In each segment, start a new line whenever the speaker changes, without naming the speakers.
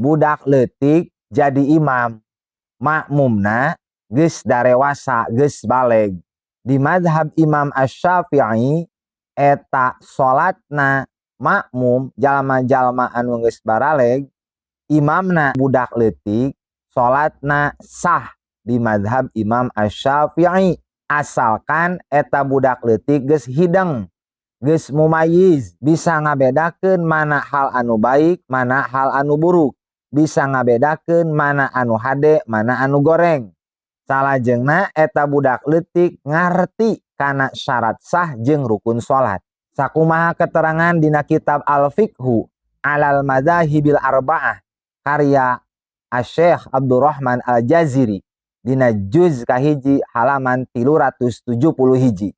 Budak leutik jadi imam, makmumna geus darewasa, geus baleg. Di mazhab Imam Asy-Syafi'i, eta salatna makmum jalma-jalma anu geus baraleg, imamna budak leutik, salatna sah di mazhab Imam Asy-Syafi'i, asalkan eta budak leutik geus hideng, geus mumayyiz, bisa ngabedakeun mana hal anu baik, mana hal anu buruk, bisa ngabedakeun mana anu hade, mana anu goreng. Salajengna eta budak leutik ngarti kana syarat sah jeung rukun salat. Sakumaha keterangan dina kitab Al-Fiqhu alal Madzahibil Arba'ah karya Asy-Syaikh Abdurrahman Al-Jaziri dina juz kahiji halaman 371.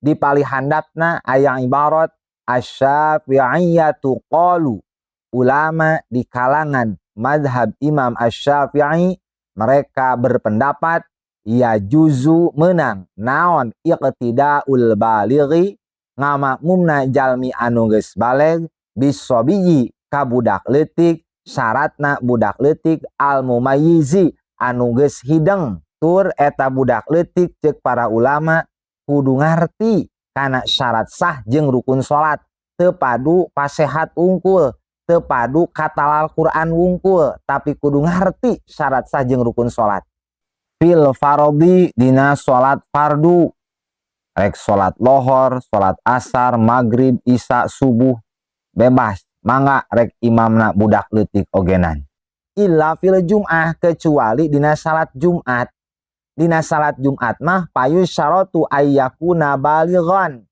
Di palih handapna aya ibarat asy-Syafi'iyyatu qalu, ulama di kalangan mazhab Imam Asy-Syafi'i mereka berpendapat, ya juzu menang naon iqtidaul balighi, ngamakmumna jalmi anu geus baleg, bisobiyyi ka budak leutik, syaratna budak leutik al mumayyizi anu geus hideng, tur eta budak leutik ceuk para ulama kudu ngarti kana syarat sah jeung rukun salat, teu padu pasehat wungkul, teu padu katalal Quran wungkul, tapi kudu ngarti syarat sah jeung rukun salat. Fil farodi, dina salat fardu, rek salat lohor, salat asar, maghrib, isya, subuh, bebas mangga rek imamna budak leutik ogenan. Illa fil jum'ah, kecuali dina salat Jumat. Dina salat Jumat mah fayusytaratu ayyakuna balighan,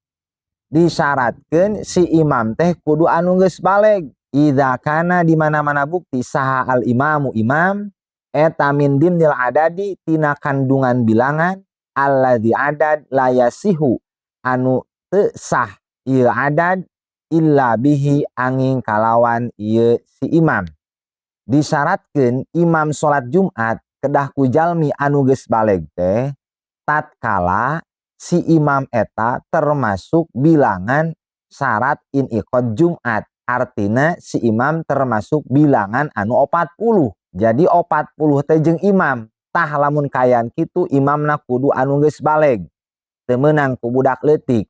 disyaratkeun si imam teh kudu anu geus baleg. Idza kana, di mana-mana bukti saha al imamu imam eta min dimnil adadi, tina kandungan bilangan, alladzi adad la yasihu, anu teu sah ieu adad, illa bihi, angin kalawan ieu si imam. Disyaratkeun imam salat Jumat kedah ku jalmi anu geus baleg teh tatkala si imam eta termasuk bilangan syarat in'iqad Jumat, artina si imam termasuk bilangan anu 40. Jadi 40 teh jeung imam. Tah, lamun kaayaan kitu imamna kudu anu geus baleg, teu meunang ku budak leutik.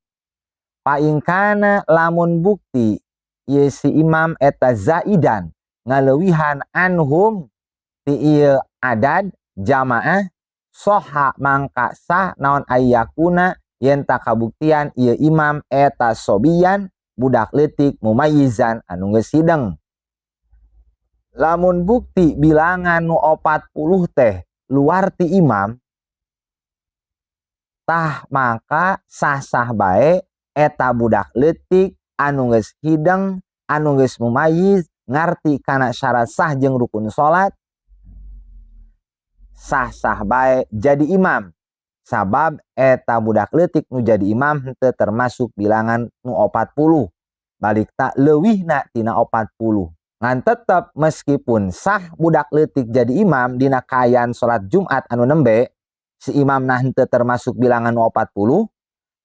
Fa in kana, lamun bukti ieu si imam eta zaidan, ngaleuwihan, anhum ti ieu adad jamaah, soha, mangka sah naon ayyakuna, yen kabuktian ieu imam eta sobiyan, budak leutik, mumayyizan, anu geus hideng. Lamun bukti bilangan nu 40 teh luar ti imam, tah maka sah-sah bae eta budak leutik anu geus hideng, anu geus mumayyiz, ngarti kana syarat sah jeung rukun salat, sah-sah bae jadi imam, sabab eta budak leutik nu jadi imam henteu termasuk bilangan nu 40, balik tak leuwihna tina 40. Ngan tetep meskipun sah budak leutik jadi imam dina kaayaan salat Jumat anu nembe si imam nah henteu termasuk bilangan nu 40,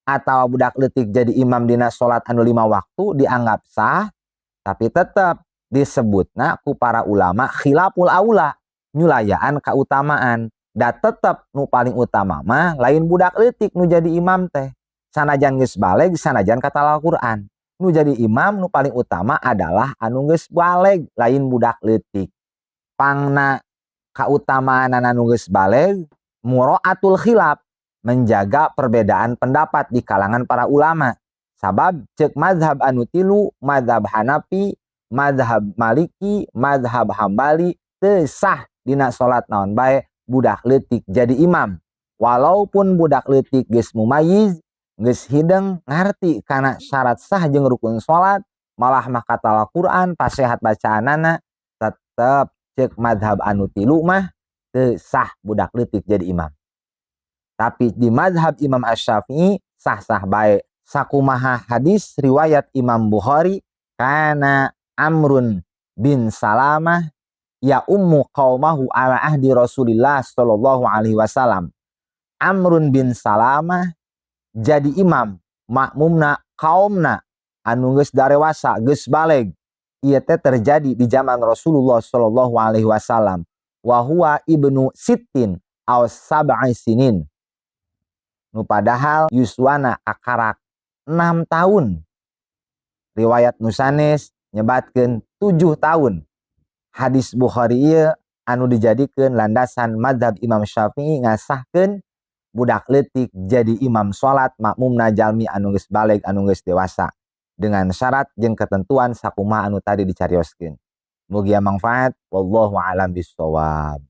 atau budak leutik jadi imam dina salat anu 5 waktu dianggap sah, tapi tetep disebutna ku para ulama khilaful aula, nyulayaan keutamaan. Da tetep nu paling utama mah lain budak leutik nu jadi imam teh, sanajan geus baleg, sanajan katalal Quran. Nu jadi imam nu paling utama adalah anu geus baleg, lain budak leutik. Pangna kautamaan anu geus baleg muraatul khilaf, menjaga perbedaan pendapat di kalangan para ulama, sabab ceuk mazhab anu tilu, mazhab Hanafi, mazhab Maliki, mazhab Hambali, teu sah dina salat naon bae budak leutik jadi imam, walaupun budak leutik geus mumayyiz, geus hideng, ngarti kana syarat sah jeung rukun salat, malah mah katalal Quran, pasehat bacaanana, tetep ceuk mazhab anu tilu mah teu sah budak leutik jadi imam. Tapi di mazhab Imam Asy-Syafi'i sah-sah bae, sakumaha hadis riwayat Imam Bukhari, kana Amrun bin Salamah ya ummu qaumahu ala ahdi Rasulillah sallallahu alaihi wasallam. Amrun bin Salamah jadi imam, makmumna kaumna anu geus darewasa, geus baleg. Ieu teh terjadi di zaman Rasulullah sallallahu alaihi wasallam wa huwa ibnu sittin aw sab'i sinin, nu padahal yuswana kakarak 6 tahun. Riwayat nu sanes nyebatkeun 7 tahun. Hadis Bukhari ieu anu dijadikeun landasan mazhab Imam Syafi'i ngasahkeun budak leutik jadi imam salat, makmumna jalmi anu geus balig, anu geus dewasa, dengan syarat jeung ketentuan sakumaha anu tadi dicarioskeun. Mugia manfaat, wallahu alam bissawab.